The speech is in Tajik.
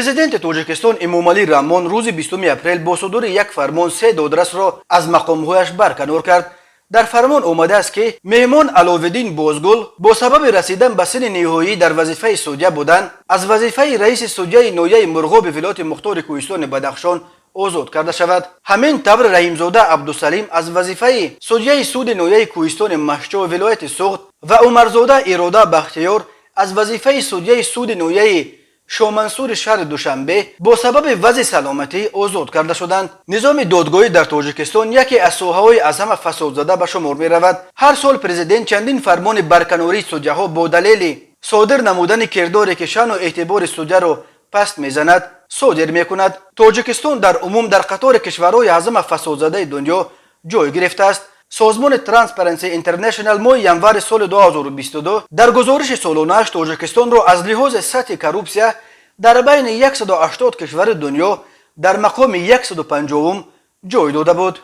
Президенти Тоҷикистон Эмомалӣ Раҳмон рӯзи 20 апрел бо судури як фармон се додрасро аз мақомҳояш барканор кард. Дар фармон омадааст, ки Меҳмон Аловиддин Бозгул бо сабаби расидан ба синни ниҳоӣ дар вазифаи судя будан аз вазифаи раиси судяи ноҳияи Мурғоби вилояти мухтори Кӯҳистони Бадахшон озод карда шавад. Ҳамин тавр, Раҳимзода Абдусалим аз вазифаи судяи суди ноҳияи Кӯҳистони Мастчоҳ вилояти Суғд ва Умарзода Ирода Бахтиёр аз вазифаи судяи суди ноҳияи Шомансури шаҳри Душанбе бо сабаби вазъи саломатӣ озод карда шуданд. Низоми додгоҳӣ дар Тоҷикистон яке аз соҳаҳои аз ҳама фасодзада ба шумор меравад. Ҳар сол президент чандин фармони барканории судяҳо бо далели содир намудани кирдоре, ки шаъну эътибори судяро паст мезанад, содир мекунад. Тоҷикистон дар умум дар қатори кишварҳои аз ҳама фасодзадаи дунё ҷой гирифтааст. Созмони Transparency International моҳи январи соли 2022 дар гузориши солонааш Тоҷикистонро аз лиҳози сатҳи коррупсия дар байни 180 кишвари дунё дар мақоми 150-ум ҷой дода буд.